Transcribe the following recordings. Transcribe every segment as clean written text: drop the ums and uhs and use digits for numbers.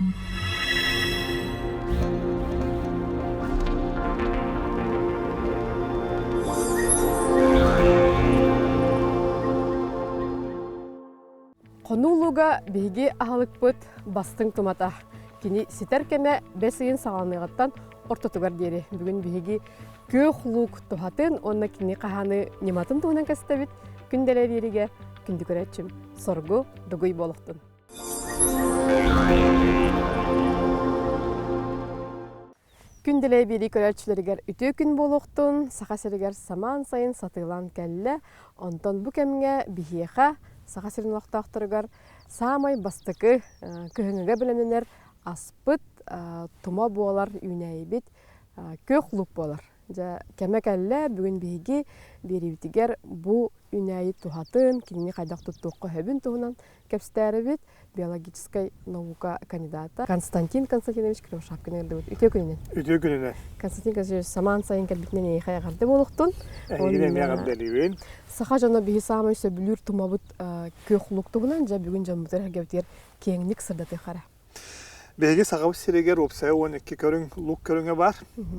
Хонуу лууга биһиги аһылыкпыт бастыҥ тумата. Кини ситэр кэмэ бэс ыйын саҕаланыаҕыттан ортотугар диэри. Бүгүн биһиги күөх луук туһатын уонна кини хаһааны ньыматын туһунан кэстэбит. Күн дэлэбиэригэ күндү көрөөччүм соргу дугуй буолуохтун. Күн дэлэй биэрии көрөөччүлэригэр үтүө күн буолуохтун, Саха сиригэр самаан сайын сатыылаан кэллэ. Онтон бу кэмҥэ биһиэхэ, Саха сирин олохтоохторугар саамай бастакы кыһыҥҥыга бэлэмнэнэр аспыт тума буолар үүнээйибит күөх луук буолар. Дьэ, кэмэ кэллэ, бүгүн биһиги биэриибитигэр бу үүнээйи туһатын, кинини хайдах туттуохха сөбүн туһунан кэпсэтээрибит биологическай наука кандидата Константин Константинович Кривошапкин ыҥырдыбыт. Үтүө күнүнэн. Үтүө күнүнэн. Константин Константинович, самаан сайын кэлбитинэн эйиэхэ эҕэрдэ буолуохтун. Эһигини эмиэ эҕэрдэлиибин. Саха дьоно биһи саамай сөбүлүүр тумабыт күөх лук туһунан дьэ бүгүн дьоммутугар эргэбитигэр киэҥник сырдатыахха эрэ. Биһиги Сахабыт сиригэр уопсайа 12 көрүҥ лук көрүҥэ баар.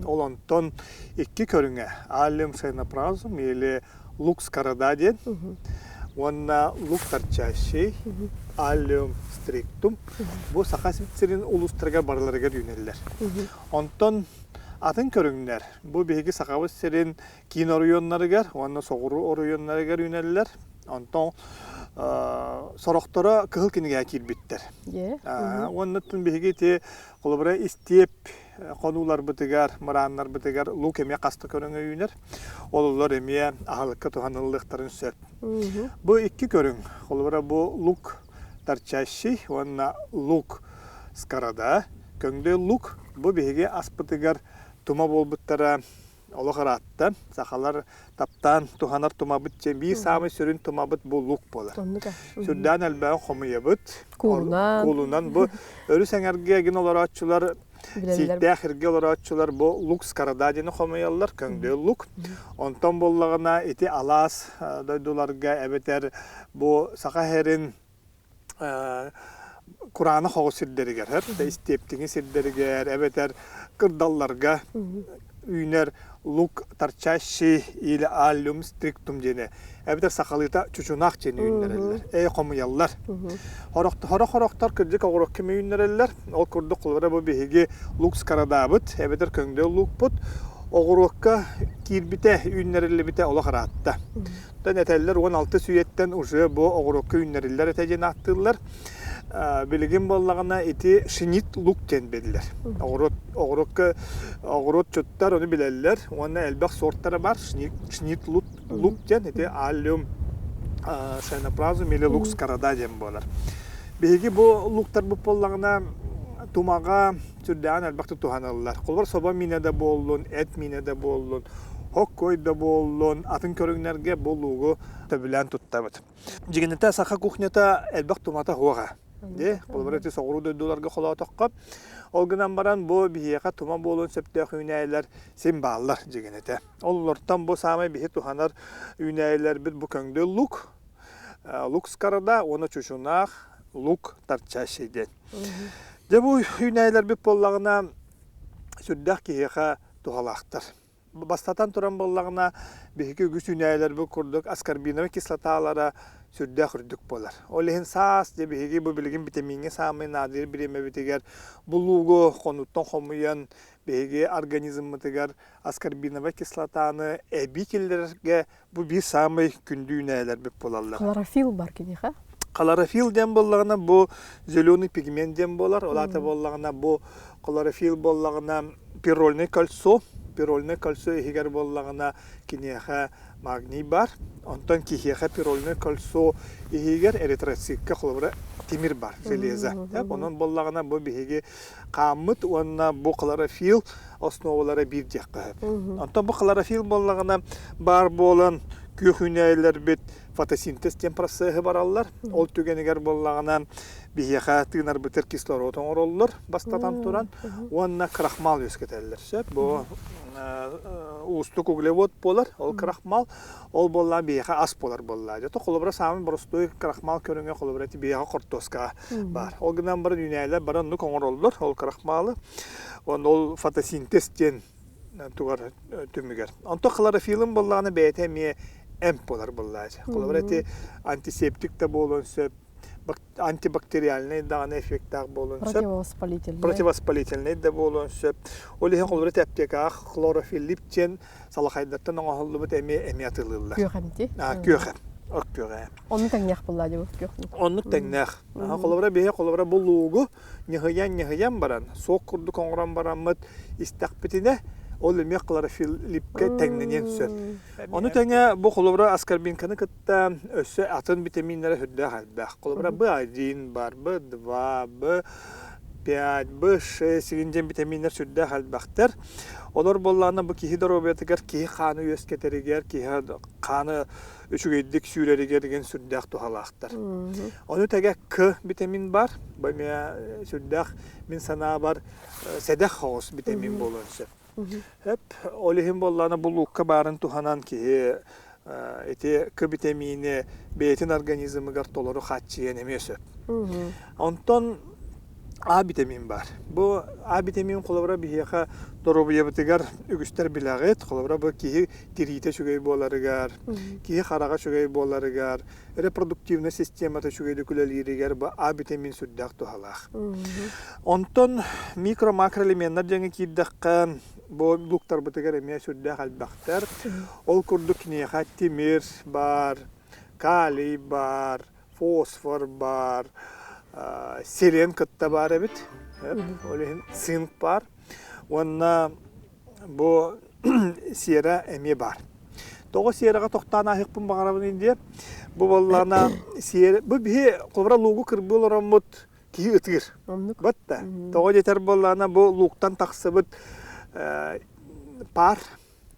Ол онтон икки көрүҥэ Allium cyanophrasum или лук скорода диэн уонна лук торчащий Allium strictum бу Саха сирин улуустарыгар барыларыгар үүнэллэр. Онтон атын көрүҥнэр бу биһиги Сахабыт сирин киин оройуоннарыгар уонна соҕуруу оройуоннарыгар үүнэллэр. Онтон сорохторо кыһыл кинигэҕэ киирбиттэр. Уонна биһиги ити холобура истиэп хонууларбытыгар, мырааннарбытыгар лук эмиэ хаста көрүҥэ үүнэр. Ол олор эмиэ аһылыкка туһаныллыахтарын сөп. Бу икки көрүҥ. Холобура бу лук торчащий уонна лук скорода. Көҥдөй лук бу биһиги аспытыгар тума буолбуттара олох ыраатта. Сахалар таптаан туһанар тумабыт диэн биир саамай сүрүн тумабыт бу лук буолар. Сүрдээн элбэҕи хомуйабыт. Куулунан. Куулунан. Бу өрүс эҥэргэ эгин олорооччулар, сииктээх иргэ олорооччулар бу лук скорода диэни хомуйаллар, көҥдөй лук. Онтон буоллаҕына ити алаас дойдуларга эбэтэр бу саха сирин кураанах оҕус сирдэригэр, истиэптиҥи сирдэригэр эбэтэр кырдалларга үүнэр лук торчащий или аллюм стриктум диэни эбэтэр сахалыыта чучунаах диэни үүннэрэллэр, ээ хомуйаллар. Хорох-хорохтор кырдьык оҕуруок кэми үүннэрэллэр. Ол курдук холобура бу биһиги лук скарадаабыт эбэтэр көҥдөй лукпут оҕуруокка киирбитэ, үүннэриллибитэ олох ыраатта. Оттон этэллэр 16 үйэттэн уже бу оҕуруокка үүннэриллэр этэ диэн ааттыыллар. Билигин буоллаҕына ити шинит лук диэн биллэр. Оҕуруот оҕуруокка оҕуруотчуттар ону билэллэр уонна элбэх сортара бар. Шнит лук, лук диэн ити аллиум шайнопразум или лук скорода диэн буолар. Биһиги бу луктарбыт буоллаҕына тумаҕа сүрдээҕин элбэхтик туһаныллар. Холобур, собо миинэ да буоллун, эт миинэ да буоллун, хоккой да буоллун, атын көрүҥнэргэ бу луугу сөбүлээн туттабыт. Дьигинэтэ саха кухнята элбэх тумата суоҕа. Дии, холобур, ити соҕуруу дойдуларга холоотоххо. Ол гынан баран бу биһиэхэ тума буолуон сөптөөх үүнээйилэр син бааллар дьигинэтэ. Олортон бу саамай биһи туһанар үүнээйилэрбит бу көҥдөй лук, лук скорода уонна чучунаах лук торчащий диэн. Дьэ бу үүнээйилэрбит буоллаҕына сүрдээх киһиэхэ туһалаахтар. Бастатан туран буоллаҕына биһиги үгүс үүнээйилэрбит курдук аскорбиновай кислоталара сүрдээх үрдүк буолар. Ол иһин саас дьэ биһиги бу билигин битэмииҥҥэ саамай наадыйар бириэмэбитигэр бу луугу хонууттан хомуйан биһиги организммытыгар аскорбиновай кислотаны эбии киллэрэргэ Бу биир саамай күндү үүнээйилэрбит буолаллар. Хлорофилл бар киниэхэ. Хлорофилл диэн буоллаҕына бу зеленый пигмент диэн буолар. Ол аата буоллаҕына бу хлорофилл буоллаҕына пирольный кольцо. Пирольный кольцо иһигэр буоллаҕына киниэхэ магний бар. Онтон киһиэхэ пирольный кольцо иһигэр эритроцитка холобура тимир бар, железо. Онон буоллаҕына бу биһиги хааммыт уонна бу хлорофилл основалара биир диэххэ сөп. Онтон бу хлорофилл буоллаҕына баар буолан күөх үүнээйилэрбит Фотосинтез диэн процеһы бараллар. Ол түгэнигэр буоллаҕына биһиэхэ тыынарбытыгар кислород оҥороллор бастатан туран уонна крахмал үөскэтэллэр. Сөп бу уустук углевод буолар, ол крахмал. Ол буоллаҕа биһиэхэ ас буолар буоллаҕа. Дьэ, холобура саамай боростуой крахмал көрүҥэ холобура ити биһиэхэ хортуоска баар. Ол гынан баран үүнээлэр бары оннук оҥороллор ол крахмалы. Уонна ол фотосинтез диэн тугар түмүгэр. Онтон хлорофиллын буоллаҕына бэйэтэ эмиэ эмп буолар буоллаачы. Холобура ити антисептик да буолуон сөп, антибактериальный даҕаны эффектаах буолуон сөп. Противовоспалительный. Противовоспалительный да буолуон сөп. Ол иһин холобура ити аптекаҕа хлорофиллип диэн салахайдартан оҥоһуллубут эми эмиэ атыылыыллар. Күөх эмти. Күөх эм. Ок күөх эм. Оннук тэҥнээх буолла дии күөх. Оннук тэҥнээх. Холобура биһи холобура бу луугу ньыһыйан-ньыһыйан баран, суох курдук оҥорон бараммыт истэхпитинэ, ол эмиэ хлорофиллипкэ тэҥнэниэн сөп. Ону тэҥэ бу холобура аскорбинканы кытта өссө атын витаминнара сүрдээх элбэх. Холобура B1 бар, B2, B5, B6 сигин диэн витаминнар сүрдээх элбэхтэр. Олор буоллаҕына бу киһи доруобуйатыгар киһи хааны үөскэтэригэр, киһи хааны үчүгэйдик сүүрэригэр деген сүрдээх туһалаахтар. Ону тэгэ К витамин бар. Бу эмиэ сүрдээх мин санаабар сэдэх соҕус витамин буолуон сөп. Эп ол иһин буоллаҕына бу луукка баарын туһанан киһи ити К витамини бэйэтин организмыгар толору хааччыйан эмиэ сөп. Онтон А витамин баар. Бу А витамин холобура биһиэхэ доруобуйабытыгар үгүстэр билэҕит. Холобура бу киһи тириитэ үчүгэй буоларыгар, киһи хараҕа үчүгэй буоларыгар, репродуктивнай системата үчүгэйдик үлэлииригэр бу А витамин сүрдээх туһалаах. Онтон микро-макроэлеменнэр диэҥҥэ киирдэххэ, бу луктарбытыгар эмиэ сүрдээх элбэхтэр. Ол курдук киниэхэ тимир баар, калий баар, фосфор баар, селен кытта баар эбит. Ол иһин цинк баар. Уонна бу сиэрэ эмиэ баар. Тоҕо сиэрэҕэ тохтоон ааһыахпын баҕарабын диye. Бу буоллаҕына сиэрэ бу биһи холобура луугу кырбыы олороммут киһи ытыыр. Батта. Тоҕо диэтэр буоллаҕына бу лууктан тахсыбыт паар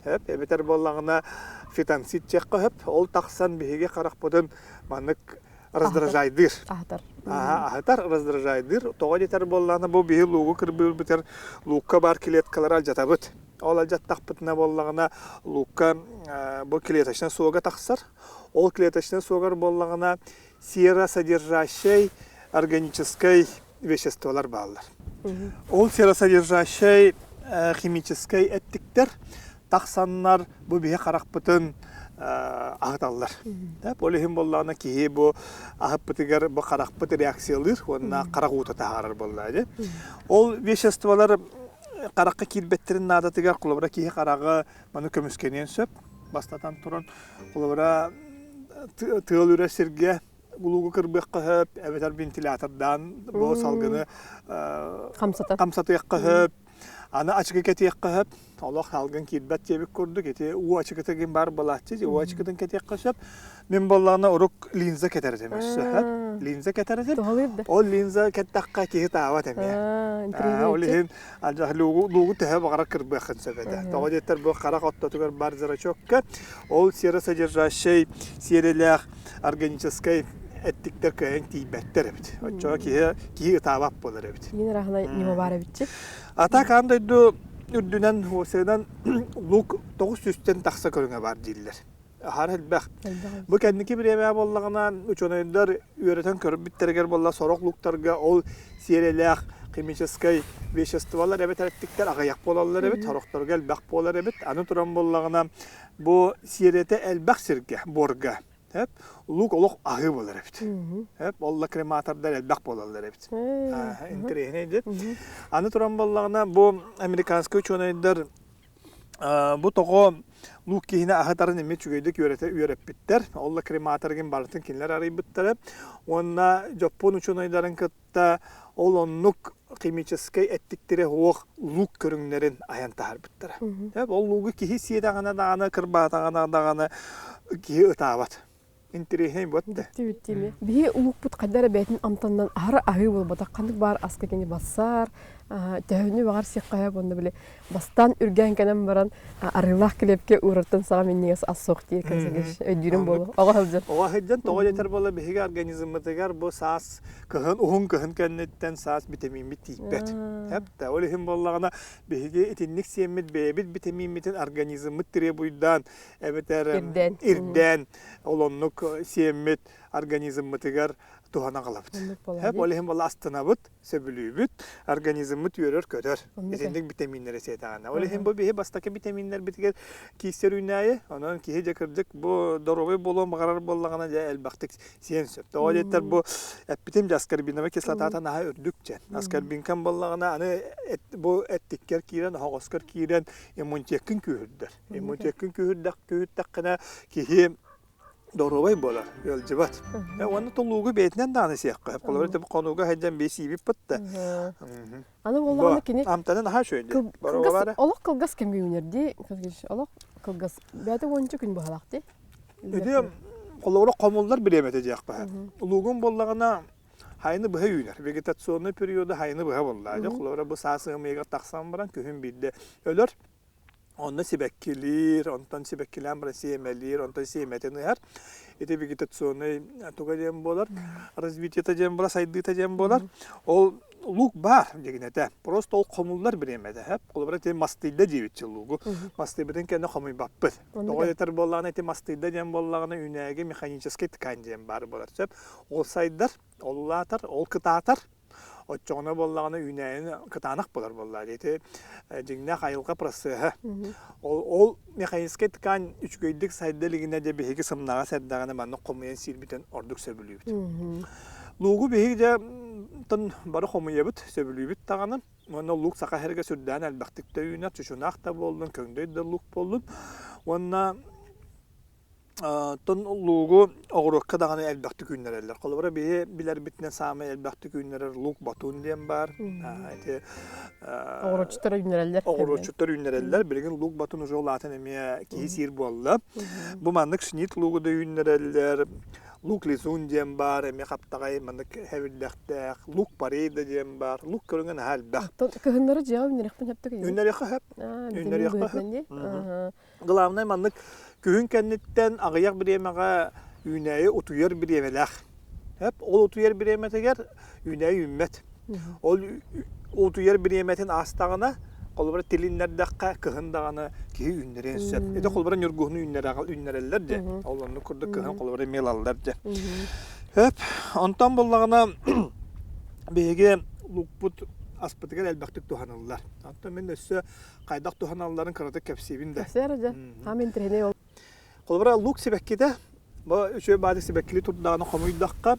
Хөп, эбэтэр буоллаҕына фитонцид диэххэ сөп. Ол тахсан биһиги харахпытын маннык раздражайдыыр. Аһатар. Аһатар, раздражайдыыр. Тоҕо диэтэр буоллаҕына бу биһи луугу кырбыырбытыгар луукка баар клеткалары алдьатабыт. Ол алдьаттахпытына буоллаҕына луукка бу клеточнай суога тахсар. Ол клеточнай суогар буоллаҕына серосодержащай органическай веществолар бааллар. Ол серосодержащай химическай эттиктэр тахсаннар бу биһи харахпытын аһыталлар. Ол иһин буоллаҕына киһи бу аһыппытыгар бу харахпыт реакциялыыр уонна харах уута таһаарар буоллаҕа дии. Ол веществолар харахха киирбэттэрин наадатыгар холобура киһи хараҕы маны көмүскэниэн сөп. Бастатан туран холобура тыал үрэр сиргэ луугу кырбыахха сөп, эбэтэр вентилятордаан бу салгыны хамсатыахха сөп, аны ачыкы кэтиэххэ сөп, олох салгын киирбэт диэбит курдук, ити уу ачыкыта ким баар буолааччы, уу ачыкытын кэтиэххэ сөп. Мин буоллаҕына урук линза кэтэр этим өссө. Линза кэтэр этим. Ол линза кэттэххэ киһи таабат эмиэ. Ол иһин луугу төһө баҕарар кырбыаххын сөп этэ. Тоҕо диэтэр бу харах ортотугар бар зрачокка ол серосодержащай сиэрэлээх органическай эттиктэр кыайан тиийбэттэр эбит. Оччоҕо киһи киһи ытаабат буолар эбит. Иин ыраахына ньыма баар эбитчи. А так аан дойду үрдүнэн уосайынан лук 900-тэн тахса көрүҥэ баар дииллэр. Аһар элбэх. Бу кэнники бириэмэ буоллаҕына учуонайдар үөрэтэн көрбүттэригэр буолла сорох луктарга ол сиэрэлээх химическай веществолар эбэтэр эттиктэр аҕыйах буолаллар эбит, сорохторго элбэх буолар эбит. Аны туран буоллаҕына Бу сиэрэтэ элбэх сиргэ, буорга. Эп, лук олох аһыы буолар эбит. Эп, ол лакриматордар элбэх буолаллар эбит. Интэриэһинэй дип. Аны туран буоллаҕына, бу американскай учуонайдар бу тоҕо лук киһини аһатарын эмиэ үчүгэйдик үөрэтэ үөрэппиттэр. Ол лакриматоргын барытын кинилэр арыйбыттара. Уонна дьоппуон учуонайдарын кытта да ол оннук химическэй эттиктэрэ суох луук көрүҥнэрин айан таһаарбыттара. Ол луугу киһи сиэтэҕинэ даҕаны, кырбаатаҕына даҕаны киһи ытаабат. Интэриэһинэй буотта. Биһи улуукпут хайда эрэ бэйэтин амтанынан аһара аһыы буолбатах. Ханнык баар аска кини бассар, Төһөнү баҕар сиэххэ сөп уонна били бастаан үргээн кэлэн баран арыылаах килиэпкэ уурартан саҕа минньигэс ас суох диир өйдүүрүм буолуо. Оҕо сылдьан. Оҕо сылдьан тоҕо диэтэр буолла биһиги организммытыгар бу саас кыһын уһун кыһын кэнниттэн саас битэмииммит тиийбэт. Эп ол иһин буоллаҕына биһиги итинник сиэммит бэйэбит битэмииммитин организммыт требуйдаан эбэтэр Ирдээн. ирдээн ол оннук сиэммит организммытыгар туһана аҕалабыт. Оннук буолаа Эп дии. ол иһин буолла астынабыт, сөбүлүүбүт, организммыт үөрэр-көтөр. Оннук ээ. Итинник битэмииннэри сиэтэҕинэ. Ол иһин бу биһи бастакы битэмииннэрбитигэр киирсэр үүнээйи, онон киһи дьэ кырдьык бу доруобай буолуон баҕарар буоллаҕына дьэ элбэхтик сиэн сөп. Тоҕо диэтэр бу эппитим дьэ аскорбиновай кислотата наһаа үрдүк дьэ. Аскорбинкам буоллаҕына аны бу эттиккэр киирэн, оһоҕоскор киирэн иммунитеккын күүһүрдэр. Иммунитеккын күүһүрдэххинэ киһи доруобай буолар, ыалдьыбат. Уонна тулуугу бэйэтинэн даҕаны сиэххэ. Холобур, хонууга сылдьан биир сиибит да. Аны буоллаҕына кини Амтанын аһаа үчүгэй дии. Кылгас, олох кылгас кэмҥэ үүнэр дии. Олох кылгас. Бэйэтэ уонча күн быһалаах дии. Ити холобура хомуллар бириэмэтэ диэххэ. Луугун буоллаҕына хайыны быһа үүнэр. Вегетационный периода хайыны быһа буолла. Холобура бу саас ыамыйыгар тахсан баран күһүн биирдэ өлөр. Онно сибэккилиир, онтон сибэккилээн баран сиэмэлиир, онтон сиэмэтин ыһар. Ити вегетационный туга диэн буолар, развитиета диэн буолар, сайдыыта диэн буолар. Ол лук баар дьигинэтэ. Просто ол хомуллар бириэмэтэ. Хэп, холобура ити мастыйда диэбитчи лугу. Мастыйбытын кэннэ хомуйбаппыт. Тоҕо этэр буоллаҕына ити мастыйда диэн буоллаҕына үүнээги механическай ткань диэн баар буолар. Сөп. Ол сайдар, ол улаатар, ол кытаатар. Оччоҕуна буоллаҕына үүнээйини кытаанах буолар буоллаа дии. Ити дьиҥнээх айылҕа процеһа. Ол, ол механическай ткань үчүгэйдик сайда илигинэ дьэ биһиги сымнаҕас эрдэҕинэ маннык хомуйан сиирбитин ордук сөбүлүүбүт. Луугу биһиги дьэ тон бары хомуйабыт, сөбүлүүбүт даҕаны. Уонна луук саха сиригэр сүрдээн элбэхтик да үүнэр, чучунаах да буоллун, көҥдөй да луук буоллун. Уонна Оттон луугу оҕуруокка даҕаны элбэхтик үүннэрэллэр. Холобура, биһи билэрбитинэн саамай элбэхтик үүннэрэр лук батун диэн баар. Ити Оҕуруотчуттар үүннэрэллэр. Оҕуруотчуттар үүннэрэллэр. Билигин лук батун уже улаатан эмиэ киһи сиир буолла. Бу маннык шнит луугу да үүннэрэллэр. Лук лизун диэн баар, эмиэ хаптаҕай маннык хэбиллэхтээх. Лук парейда диэн баар. Лук көрүҥэ наһаа элбэх. Кыһыннары дьиэҕэ үүннэриэхпин сөптөк Үүннэриэххэ сөп. Үүннэриэххэ сөп. Главное маннык күһүн кэнниттэн аҕыйах бириэмэҕэ үүнээйи утуйар бириэмэлээх. Эп ол утуйар бириэмэтигэр үүнээйи үүммэт. Ол утуйар бириэмэтин аастаҕына, холобура тилиннэрдэххэ кыһын даҕаны киһи үүннэриэн сөп. Ити холобура ньургуһуну үүннэрэллэр дьэ. Ол оннук курдук кыһын холобура эмиэ ылаллар дьэ. Эп онтон буллаҕына биһиги лукпут аспытыгар элбэхтик туһаныллар. Онтон мин өссө хайдах туһаналларын кыратык кэпсиибин да. Кэпсээр дьэ. Хаам интэриэһинэй ол. Холобура, лук сибэккитэ, бу үчүгэй баадык сибэккили турдаҕына хомуйдахха,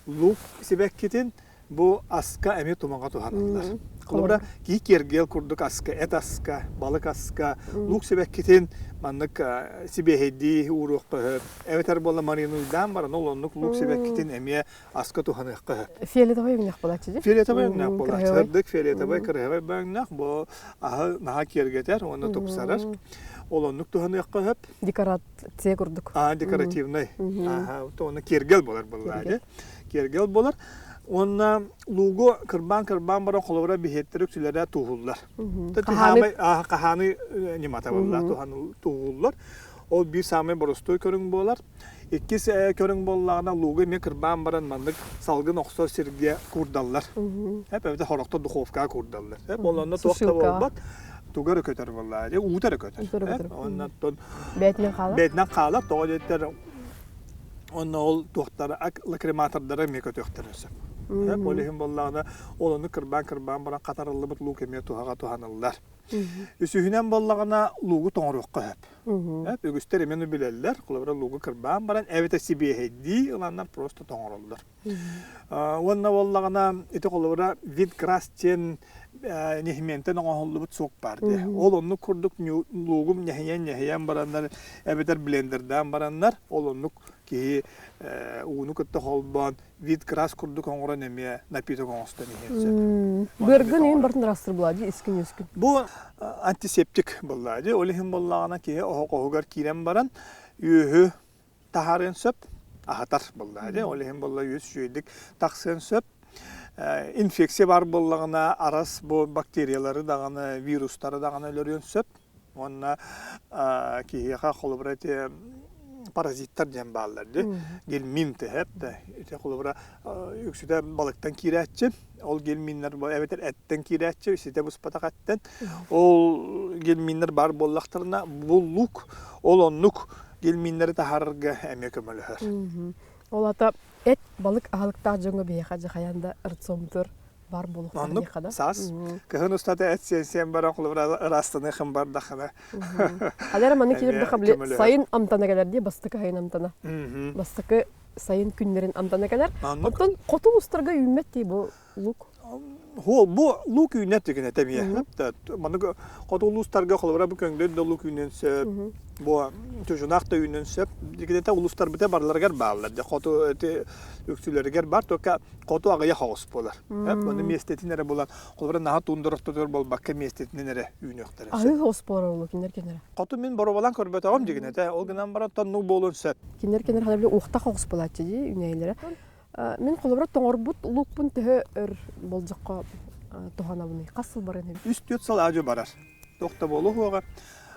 лук сибэккитин бу аска эмиэ тумаҕа туһаналлар. Холобура, кии киэргэл курдук аска, эт аска, балык аска, лук сибэккитин маннык сибиэһэйдии ууруохха сөп. Эбэтэр буолла маринуйдаан баран ол оннук лук сибэккитин эмиэ аска туһаныахха сөп. Фиолетовай өҥнөөх буолааччы дии. Фиолетовай өҥнөөх буолааччы. Сырдык фиолетовай кыраһыабай өҥнөөх. Бу аһы наһаа киэргэтэр уонна тупсарар. Ол оннук туһаныахха сөп. Декорация курдук. Аа, декоративный. Ааха, уонна киэргэл буолар буоллаа дии. Киэргэл буолар. Уонна луугу кырбаан-кырбаан баран холобура биһиэттэр үксүлэрэ тууһуллар. Хаһааны хаһааны ньымата буолла тууһуллар. Ол биир саамай боростуой көрүҥ буолар. Иккис көрүҥ буоллаҕына луугу эмиэ кырбаан баран маннык салгын охсор сиргэ куурдаллар. Эп эбэтэр хорохто духовкаҕа куурдаллар. Эп ол онно туох да буолбат туга эрэ көтөр буоллаҕа дии уута эрэ көтөр. Эп оннуттан бэйэтинэн хаалар. Бэйэтинэн хаалар тоҕо диэтэр онно ол туохтара лакриматордара эмиэ көтүөхтэрин сөп. Эп ол иһин буоллаҕына ол ону кырбаан-кырбаан баран хатарыллыбыт луук эмиэ туһаҕа туһаныллар. Үсүһүнэн буоллаҕына луугу тоҥоруохха сөп. Үгүстэр эмиэ билэллэр, холобура луугу кырбаан баран эбэтэр сибиэһэйдии ыланнар просто тоҥороллор. Уонна буоллаҕына ити холобура винтграсс диэн нэһимиэнтэн оҥоһуллубут суок баар дии. Ол оннук курдук луугум ньэһийэн-ньэһийэн бараннар эбэтэр блендердаан бараннар ол оннук киһи ууну кытта холбоон винтграсс курдук оҥорон эмиэ напиток оҥостон иһиэн сөп. Быаргын иһин бартын ыраастыр буолаа дии искин үскүн. Бу антисептик буоллаа дии. Ол иһин буоллаҕына киһи оһоҕоһугар киирэн баран үөһү таһаарыан сөп, аһатар буоллаа дии. Ол иһин буолла үөс үчүгэйдик тахсыан сөп. Инфекция баар буоллаҕына, арас бу бактериялары даҕаны, вирустары даҕаны өлөрүөн сөп. Уонна киһиэхэ холобура ити паразиттар диэн бааллар дии. Гельминты да ити холобура үксүтэ балыктан киирээччи. Ол гельминнэр эбэтэр эттэн киирээччи, ситэ буспатах эттэн. Ол гельминнэр баар буоллахтарына, бу лук ол оннук гельминнэри таһаарарга эмиэ көмөлөһөр. Ол ата эт балык аһылыктаах дьоҥҥо биһиэхэ дьэ хайаан да рационтур бар буолуохтаах Оннук диэххэ да. саас кыһын устата эт сиэн-сиэн баран холобура ыраастаныахын бардахына Алера маннык эмиэ киирдэххэ били көмөлөһөр. сайын амтана кэлэр дии бастакы сайын амтана. Бастакы сайын күннэрин амтана кэлэр. Оннук. Оттон хоту улуустарга үүммэт дии бу лук. Бу лук үүнэр түгэнэ эмиэ. Маннык хоту улуустарга холобура бу көҥдөй да лук үүнүөн сөп, бу чучунаах да үүнүөн сөп. Дигинэтэ улуустарбыта барыларыгар бааллар. Дьэ хоту эти үксүлэригэр бар, только хоту аҕыйах оҕус буолар. Ону миэстэтин эрэ булан, холобура наһаа туундара ортотугар буолбакка миэстэтинэн эрэ үүнүөхтэрэ сөп. Аһыы оҕус буолар ол кинилэр кэннэрэ. Хоту мин боруобалаан көрбөтөҕүм дигинэтэ, ол гынан баран тоннук буолуон сөп. Кинилэр кэннэр ханна били уохтах оҕус буолааччы дии үүнээйилэрэ. Мин холобура тоҥорбут луукпун төһө өр болдьоххо туһанабыный? Хас сыл баран эбит? Үс-түөрт сыл аадьы барар. Туох да буолуо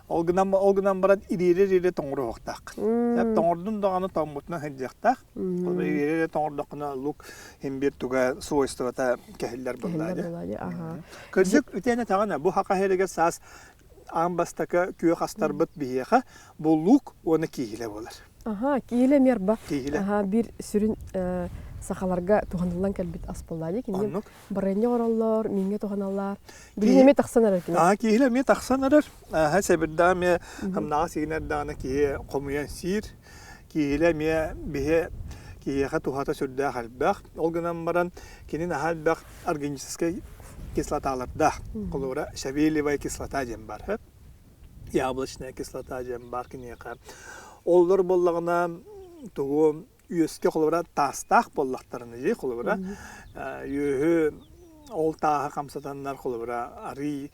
Ол гынан, ол гынан баран ириэрэ-ириэрэ тоҥоруохтааххын. Тоҥордун даҕаны тоҥмутунан сылдьыахтаах. Ол ириэрэ тоҥордоххуна лук имбирь туга свойствота кэһиллэр буоллаа. Кырдьык үтэнэ таҕана бу хаха иһэригэр саас аан бастакы күөх астарбыт биһиэхэ бу лук уонна кииһилэ буолар. Аха, кииһилэ эмиэ арба. Кииһилэ. Аха, биир сүрүн сахаларга туһаныллан кэлбит ас буолла дии. Кинини Оннук. барыанньа оҥороллор, мииҥҥэ туһаналлар. Билигин эмиэ тахсан эрэр кини. Аа, кииһилэ эмиэ тахсан эрэр. Аха, сэбирдээх эмиэ хамнаҕа сигинэр даҕаны киһи хомуйан сиир. Кииһилэ эмиэ биһи киһиэхэ туһата сүрдээх элбэх. Ол гынан баран кини наһаа элбэх органическай кислоталардаах. Холобура, щавелевая кислота диэн бар. Яблочная кислота диэн бар киниэхэ. Олор буоллаҕына тугу үөскэ холобура таастаах буоллахтарына дии холобура үөһү ол тааһы хамсатаннар холобура арый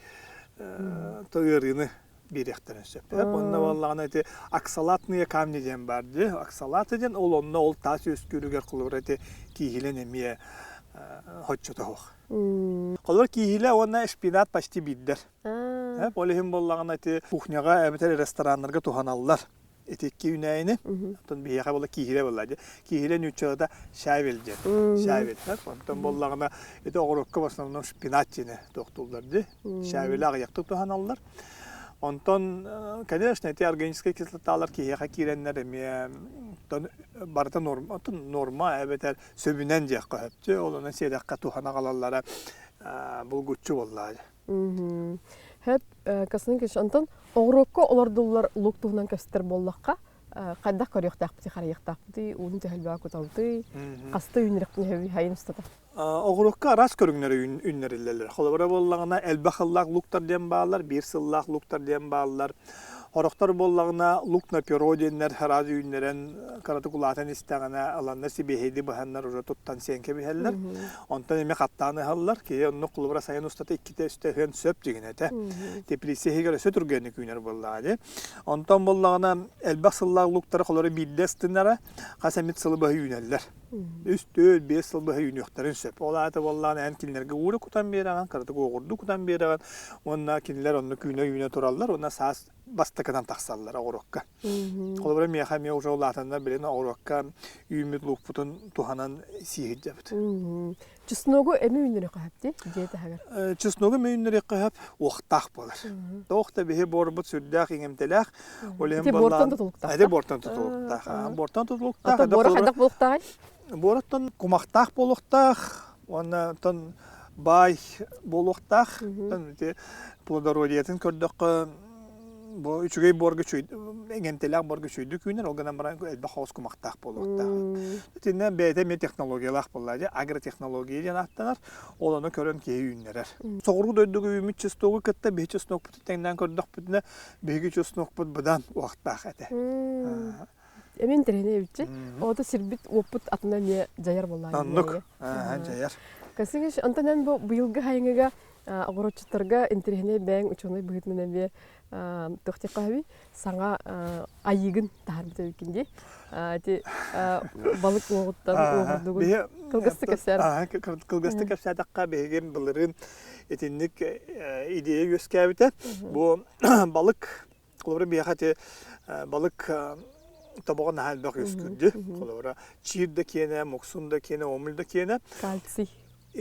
ыарыыны биэриэхтэрин сөп. Онно буоллаҕына ити оксалатные камни диэн баар дии. Оксалаты диэн ол онно ол таас үөскүүрүгэр холобура ити кииһилэн эмиэ хоччото суох. Холобура кииһилэ уонна шпинат почти биирдэр. Ол иһин буоллаҕына ити кухняҕа эбэтэр рестораннарга туһаналлар. Ити икки үүнээйини. Оттон биһиэхэ буолла кииһилэ буолла дии. Кииһилэ нууччалата щавель диэн. Щавель. Онтон буоллаҕына ити оҕуруокка в основном шпинат диэни туохтууллар дии. Щавели аҕыйахтык туһаналлар. Онтон, конечно, ити органическай кислоталар киһиэхэ киирэннэр эмиэ барыта норма, норма эбэтэр сөбүнэн диэххэ сөп. Ол онон сиэдэххэ туһана аҕалаллара булгуччу буоллаа. Хөп, Косынкич, онтон оҕуруокка олордуллар лук туһунан көстөр буоллахха, хайдах көрүөхтээхпитий, харайыахтаахпытый, ууну төһөлбөҕө кутабытый, хаста үүннэрэхпин сөбүй хайын устата? Оҕуруокка араас көрүҥнэри үүннэриллэллэр. Холобура буоллаҕына, элбэх сыллаах луктар диэн бааллар, биир сыллаах луктар диэн бааллар. Сорохтор буоллаҕына, лук на перо диэннэр араас үүннэрэн, кыратык улаатан истэҕинэ, ыланнар сибиэһэйди быһаннар уже туттан сиэн кэбиһэллэр. Онтон эмиэ хаттаан ыһаллар. Киһи оннук холобура сайын устата иккитэ үстэ ыһыан сөп дьигин этэ. Теплица иһигэр өссө түргэнник үүнэр буоллаҕа дии. Онтон буоллаҕына, элбэх сыллаах луктары холобура биирдэ ыстынара хас эмит сылы быһа үүнэллэр. Үс, түөрт, биэс сыл быһа үүнүөхтэрин сөп. Ол аата буоллаҕына эн кинилэргэ уура кутан биэрэҕин, кыратык уоҕурдуу кутан биэрэҕин уонна кинилэр онно күүнэ-үүнэ тураллар уонна саас бастакынан тахсаллар оҕуруокка. Холобура миэхэ эмиэ уже улаатаннар билин оҕуруокка үүммүт луукпутун туһанан сии сылдьабыт. Чесногу эми үүннэриэххэ сөп дии дьиэ таһыгар. Чесногу эми үүннэриэххэ сөп уохтаах буолар. Туох да биһи буорбут сүрдээх иҥэмтэлээх. Ол иһин Ити буортан тутулуктаах. Ити буортан тутулуктаах. Буортан тутулуктаах. Ата буора хайдах буолуохтааҕый? Буораттан кумахтаах буолуохтаах уонна оттон баай буолуохтаах. Оттон ити плодородиятын көрдөххө бу үчүгэй буорга эҥэмтэлээх буорга үчүгэйдик үүнэр, ол гынан баран элбэх хаос кумахтаах буолуохтаах. Итиннэ бэйэтэ эмиэ технологиялаах буолла дии, агротехнология диэн ааттанар. Ол ону көрөн киһи үүннэрэр. Соҕуруу дойдуга үүммүт чесногу кытта биһи чеснокпутун тэҥнээн көрдөхпүтүнэ, биһиги чеснокпут быдан уохтаах этэ. Эмин интэриэһинэй эбитчи. Оҕото сирбит уоппут атына эмиэ дьайар буоллаҕа. Оннук. Дьайар. Касыгыш, онтон эн бу быйылгы хайыҥыга. Оҕуруччуттарга интэриэһинэй бэйэҥ учуонай быһыытынан эмиэ туох диэххэ саҥа айыыгын таһаарбыт эбиккин дии. Ити балык уоҕуттан уоҕурдугун кылгастык кэпсээр. Кылгастык кэпсээтэххэ биһиги былырыын итинник идея үөскээбитэ. Бу балык холобура биһиэхэ ити балык тобоҕо наһаа элбэх үөскүүрдү. Холобура чиир да киэнэ, муксун да киэнэ, омуль да киэнэ. Кальций.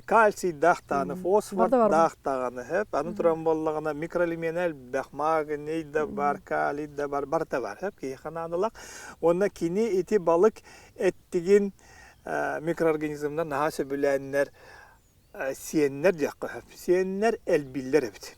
Кальцийдаах даҕаны, фосфордаах даҕаны, хэп аны туран буоллаҕына микроэлемент элбэх, магний да бар, калий да бар, барыта бар, хэп киһиэхэ наадалаах. Уонна кини ити балык эттигин микроорганизмнар наһаа сөбүлээннэр сиэннэр диэххэ сөп. Сиэннэр элбииллэр эбит.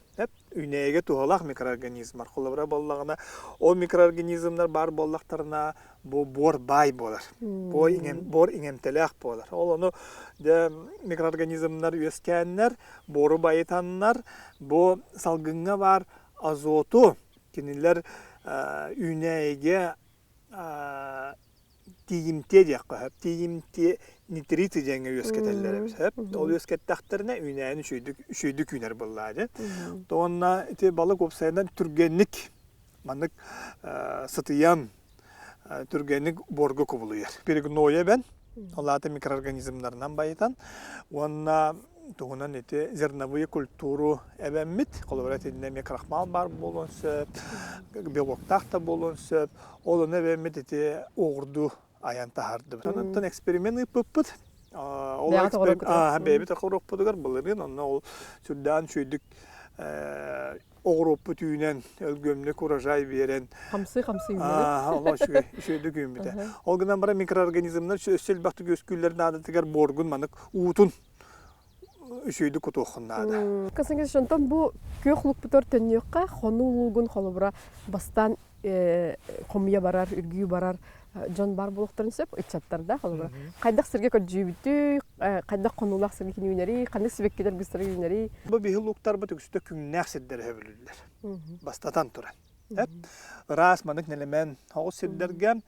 Үүнээйигэ туһалаах микроорганизмнар. Холобура буоллаҕына, ол микроорганизмнар баар буоллахтарына, бу буор баай буолар. Буор иҥэмтэлээх буолар. Ол ону дьэ микроорганизмнар үөскээннэр, буору байытаннар, бу салгыҥҥа баар азоту кинилэр үүнээйигэ тиийимтиэ диэххэ сөп. Тиийимтиэ нитриты диэҥҥэ үөскэтэллэр эбит сөп. Ол үөскэттэхтэринэ үүнээйини үчүгэйдик үчүгэйдик үүнэр буоллаа дии. Уонна ити балык уопсайынан түргэнник маннык сытыйан түргэнник буорга кубулуйар. Перегноя эбэн, ол аата микроорганизмнарынан байытан уонна туһунан ити зерновые культуру эбэммит. Холобура итиннэ эмиэ крахмал баар буолуон сөп, белоктаах да буолуон сөп. Ол ону эбэммит ити уоҕурдуу айан таһаардыбыт. Онтон эксперимент ыыппыппыт. Ол бэйэбит оҕуруоппутугар былырыын онно ол сүрдээн үчүгэйдик оҕуруоппут үүнэн өлгөмнүк урожай биэрэн хамсыы-хамсыы үүнэр. Олох үчүгэй үчүгэйдик үүммүтэ. Ол гынан баран микроорганизмнар өссө элбэхтик үөскүүллэр наадатыгар буоргун манык уутун үчүгэйдик кутуоххун наада. Касыңыз онтон бу күөх лукпутар төннүөххэ хонуу луугун холобура бастаан хомуйа барар, үргүү барар дьон бар буолуохтарын сөп, ыччаттар да холобура. Хайдах сиргэ көрдьүүбүтүй, хайдах хонуулаах сиргэ кини үүнэрий, ханнык сибэккилэр быстары үүнэрий? Бу биһи лууктарбыт үксүтэ күннээх сирдэр өһөбүлүллэр. Бастатан туран. Ыраас манык нэлэмэн оҕус сирдэргэ,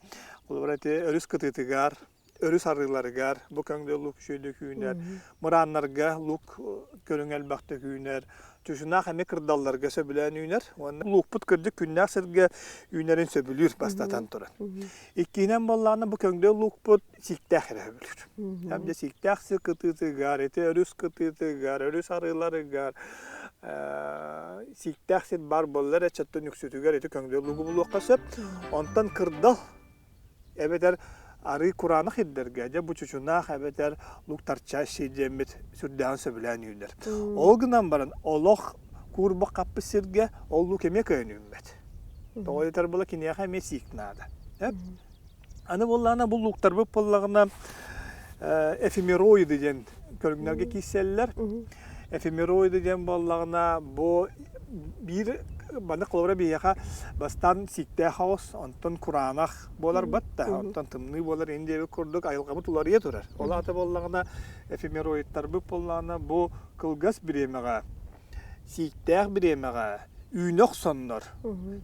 холобура ити өрүс кытыытыгар, өрүс арыыларыгар бу көҥдөй лук үчүгэйдик үүнэр, мырааннарга лук көрүҥэ элбэхтик үүнэр, чучунаах эмиэ кырдалларга сөбүлээн үүнэр уонна луукпут кырдьык күннээх сиргэ үүнэрин сөбүлүүр бастатан туран. Иккиһинэн буоллаҕына бу көҥдөй луукпут сииктээх эрэ сөбүлүүр. Дьэ сииктээх сир кытыытыгар, ити өрүс кытыытыгар, өрүс арыыларыгар сииктээх сир баар буолла эрэ чаттан үксүтүгэр ити көҥдөй луугу булуохха сөп. Онтон кырдал Эбэтэр арыы кураанах ирдэргэ, дьэ бу чучунаах эбэтэр лук торчащий диэммит сүрдээҕин сөбүлээн үүнэр. Ол гынан баран олох куурбах хаппыт сиргэ ол лук эмиэ кыайан үүммэт. Тоҕо диэтэр була киниэхэ эмиэ сиик наада. Аны буоллаҕына бу луктарбыт буоллаҕына эфемероиды диэн көрүҥнэргэ киирсэллэр. Эфемероиды диэн буоллаҕына бу биир маннык холобура биһиэхэ бастаан сииктээх оҕус, онтон кураанах буолар батта, онтон тымныы буолар ин диэбит курдук айылҕабыт уларыйа турар. Ол аата буоллаҕына эфемероидтарбыт буоллаҕына бу кылгас бириэмэҕэ сииктээх бириэмэҕэ үүнэ охсоннор,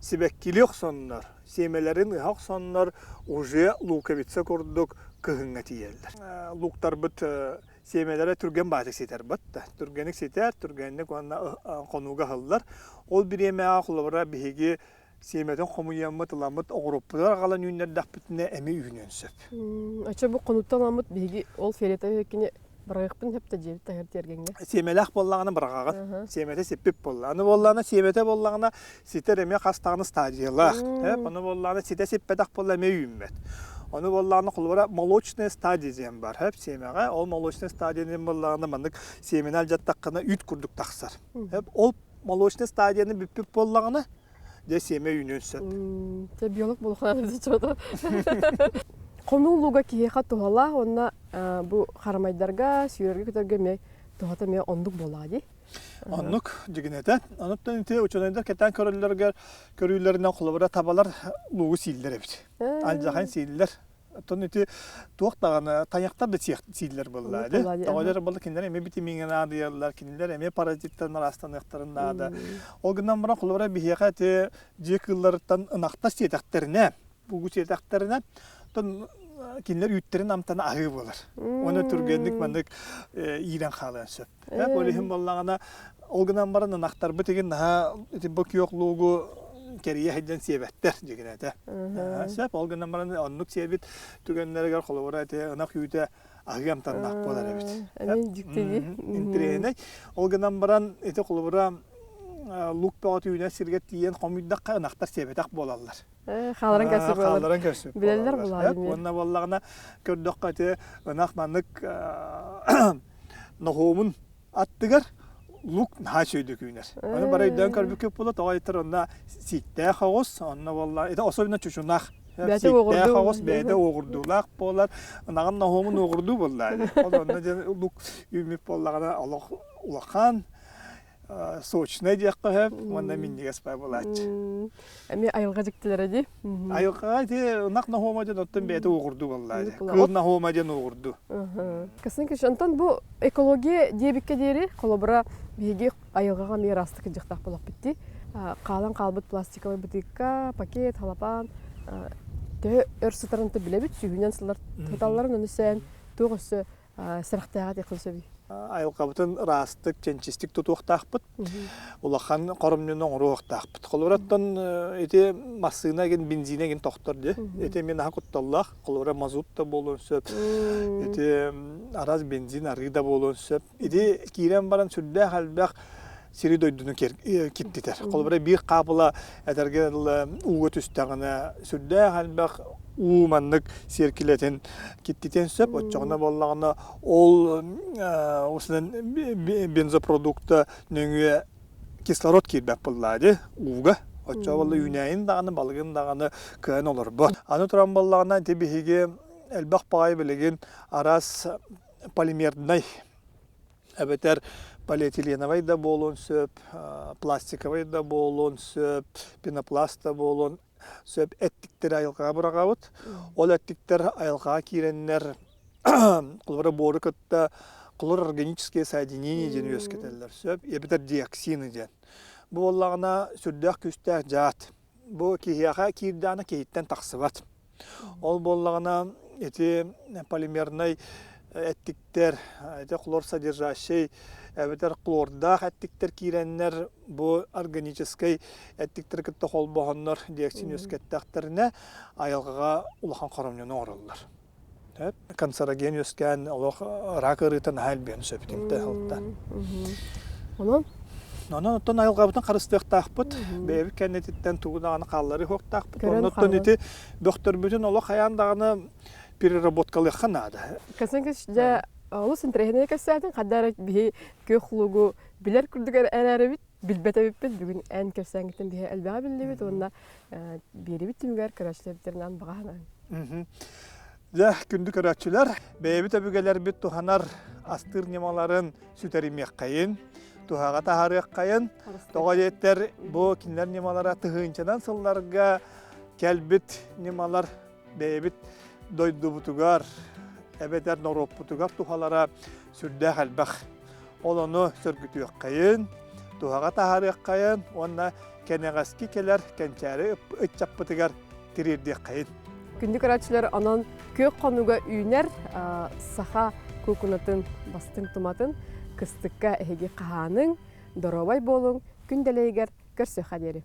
сибэккилии охсоннор, сиэмэлэрин ыһа охсоннор уже луковица курдук кыһыҥҥа тиийэллэр. Луктарбыт сиэмэлэрэ түргэн баатык ситэр да түргэнник ситэр, түргэнник уонна хонууга ыһыллар. Ол бириэмэҕэ холобура биһиги сиэмэтин хомуйаммыт, ыламмыт оҕуруоппутугар аҕалан үүннэрдэхпитинэ эмиэ үүнүөн сөп. Оччо бу хонууттан ыламмыт биһиги ол фиолетовый кини быраҕыахпын сөп да дьиэбит таһыгар тиэргэҥҥэ. Сиэмэлээх буоллаҕына быраҕаҕын. Сиэмэтэ сиппит буолла. Аны буоллаҕына сиэмэтэ буоллаҕына ситэр эмиэ хас даҕаны стадиялаах. Ону буоллаҕына ситэ сиппэтэх буолла эмиэ үүммэт. Ону буоллаҕына холобура молочная стадия диэн бар. Хөп сиэмэҕэ ол молочная стадия диэн буоллаҕына маннык сиэмэни алдьаттаххына үүт курдук тахсар. Хөп ол молочная стадияны бүппүт буоллаҕына дьэ сиэмэ үүнүөн сөп. Дьэ биолог буолуохтаах чуото. Хонуу луга киһиэхэ туһалаах уонна бу харамайдарга, сүүрэргэ-көтөргө эмиэ туһата эмиэ оннук буоллаҕа дии. Оннук дьигинэтэ. Онуттан ити учуонайдар кэтээн көрөллөрүгэр көрүүлэринэн холобура табалар луугу сииллэр эбит. Алдьархайын сииллэр. Оттон ити туох даҕаны тайахтар да сииллэр буолла дии. Тоҕо буолла кинилэр эмиэ битимиҥэ наадыйаллар, кинилэр эмиэ паразиттан ыраастаныахтарын наада. Ол гынан баран холобура биһиэхэ ити дьиэ кыылларыттан ынахтар сиэтэхтэринэ, бугу сиэтэхтэринэ, оттон кинилэр үүттэрин амтана аһыы буолар. Уонна түргэнник маннык иирэн хаалыан сөп. Ол иһин буоллаҕына, ол гынан баран ынахтарбыт игин наһаа ити бу күөх луугу кэрийэ сылдьан сиэбэттэр дьигинэтэ. Сөп, ол гынан баран оннук сиэбит түгэннэригэр холобура ити ынах үүтэ аһыы амтаннаах буолар эбит. Эмиэ дьиктиги. Интириэһинэй. Ол гынан баран ити холобура лук бөҕө үүнэр сиргэ тиийэн хомуйдахха ынахтар сиэбэтэх буолаллар. Хааларан көрсүп буолар. Хааларан көрсүп Билэллэр булаа Уонна буоллаҕына көрдөххө ити ынах маннык ноһуомун аттыгар лук наһаа үчүгэйдик үүнэр. Ону бары өйдөөн көрбүккүт буолуо, тоҕо этэр онно сииктээх оҕус, онно буолла это особенно чучунах. Сииктээх оҕус бэйэтэ уоҕурдуулаах буолар, ынаҕын ноһуомун уоҕурдуу буолла. Ол онно диэн лук үүммүт буоллаҕына олох улахан сочнай диэххэ сөп уонна минньигэс баа буолааччы. Эмиэ айылҕа дьиктилэрэ дии. Айылҕаҕа ити ынах ноһуома диэн оттон бэйэтэ уоҕурдуу буоллаа дии. Кыыл ноһуома диэн уоҕурдуу. Касынкыш, онтон бу экология диэбиккэ диэри, холобура, биһиги айылҕаҕа эмиэ ыраастык дьыктаах буолуохпут дии. Хаалан хаалбыт пластиковай бытыыкка, пакет, халапаан төһө өр сытарын билэбит, сүүһүнэн сыллар сыталларын ону сээн туох өссө сэрэхтээҕэ диэххин сөбүй? Айылҕабытын ыраастык, чэнчистик тутуохтаахпыт. Улахан хоромньуну оҥоруохтаахпыт. Холобура, оттон ити массыына игин бензинэ игин тохтор дии. Ити эмиэ наһаа кутталлаах. Холобура, мазут да буолуон сөп. Ити араас бензин арыы да буолуон сөп. Ити киирэн баран сүрдээх элбэх сири дойдуну киртитэр. Холобура, биир хаапыла этэргэ дылы ууга түстэҕинэ сүрдээх элбэх уу маннык сиэркилэтин киртитиэн сөп. Оччоҕуна буоллаҕына ол осунан бензопродукта нөҥүө кислород киирбэт буоллаа дии ууга. Оччоҕо буолла үүнээйин даҕаны, балыгын даҕаны кыайан олорбот. Аны туран буоллаҕына ити биһиги элбэх баҕайы билигин араас полимернай эбэтэр полиэтиленовай да буолуон сөп, пластиковай да буолуон сөп, пенопласт да буолуон сөп эттиктэри айылҕаҕа быраҕабыт. Ол эттиктэр айылҕаҕа киирэннэр холобура буору кытта хлорорганические соединения диэн үөскэтэллэр сөп, эбэтэр диоксины диэн. Бу буоллаҕына сүрдээх күүстээх дьаат. Бу киһиэхэ киирдэҕинэ киһиттэн тахсыбат. Ол буоллаҕына ити полимернай эттиктэр, ити хлорсодержащий эбэтэр хлордаах эттиктэр киирэннэр бу органическай эттиктэри кытта холбоһоннор диоксин үөскэттэхтэринэ айылҕаҕа улахан хоромньуну оҥороллор. Канцероген үөскээн олох рак ыарыыта наһаа элбиэн сөп итинтэ алтан. Онон? Онон оттон айылҕабытын харыстыахтаахпыт. Бэйэбит кэннититтэн тугу даҕаны хаалларыы суохтаахпыт. Оннуттан ити бөхтөрбүтүн олох хайаан даҕаны переработкалыахха наада. Касынкыш дьэ олус интэриэһинэй кэпсээтиҥ. Хадда эрэ биһи күөх лугу билэр курдук эрээрибит, билбэт эбиппит. Бүгүн эн кэпсээҥҥиттэн биһи элбэҕи биллибит уонна биэрибит түмүгэр көрөөччүлэрбитинэн баҕа санаан. Дьэ, күндү көрөөччүлэр, бэйэбит өбүгэлэрбит туһанар астыыр ньымаларын сүтэримиэххэйин, туһаҕа таһаарыаххайын. Тоҕо диэтэр, бу кинилэр ньымалара тыһыынчанан сылларга кэлбит ньымалар бэйэбит дойдубутугар эбэтэр норуоппутугар туһалара сүрдээх элбэх. Ол ону сөргүтүөххэйин, туһаҕа таһаарыаххайын уонна кэнэҕэски кэлэр кэнчээри ыччаппытыгар тириэрдиэххэйин. Күндү көрөөччүлэр, онон күөх хонууга үүнэр саха куукунатын бастыҥ туматын кыстыкка эһиги хаһааныҥ, доруобай буолуҥ, күн дэлэйигэр көрсүөххэ диэри.